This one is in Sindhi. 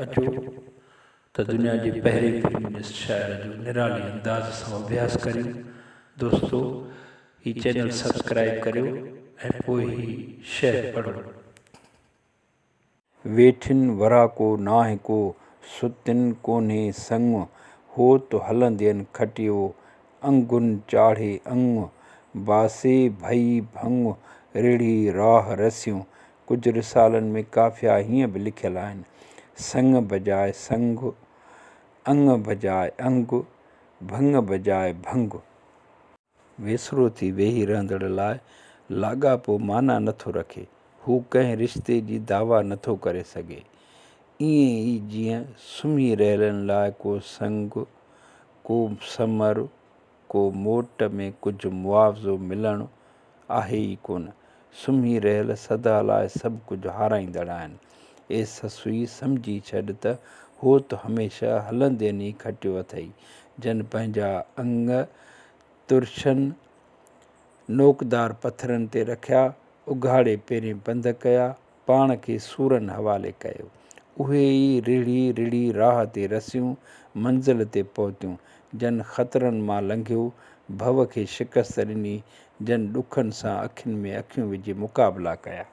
اچو ته دنيا جي پهرين فيمنسٽ شاعره جو نرالي انداز سان اڀياس ڪريون. دوستو هي چينل سبسڪرائيب ڪريو ۽ پوء هي شعر پڙهو. ويٺين وراڪو ناهه ڪو، ستين ڪونهي سڱ، هوت هلندين کٽيو، انگن چاڙهي اڱ، باسي ڀئي ڀڱ، رڙهي راهه رسيون. ڪجهه رسالن ۾ قافيا هيئن به لکيل آهن، سڱ بجاء سنگ، اڱ بجاء انگ، ڀڱ بجاء ڀنگ. ويسرو ٿي ويهي رهندڙ لاء لاڳاپو معنيٰ نٿو رکي. هو ڪنهن رشتي جي دعويٰ نٿو ڪري سگهي. ائين ئي جيئن سمهي رهيلن لاء ڪو سنگ، ڪو ثمر، ڪو موٽ ۾ ڪجهه معاوضو ملڻ آهي ئي ڪونه. سمهي رهيل سدا لاء سڀ ڪجهه هارائيندڙ آهن. اي سسئي! سمجهي ڇڏ ته هوت هميشه هلندين ئي کٽيو اٿئي. جن پنهنجا انگ ترشن نوڪدار پٿرن تي رکيا، اگهاڙي پيرين پنڌ ڪيا، پاڻ کي سورن حوالي ڪيو. اهي ئي رڙهي رڙهي راهه تي رسيون، منزل تي پهتيون. جن خطرن مان لنگهيو، ڀؤ کي شڪست ڏني، جن ڏکن سان اکين ۾ اکيون وجهي مقابلا ڪيا.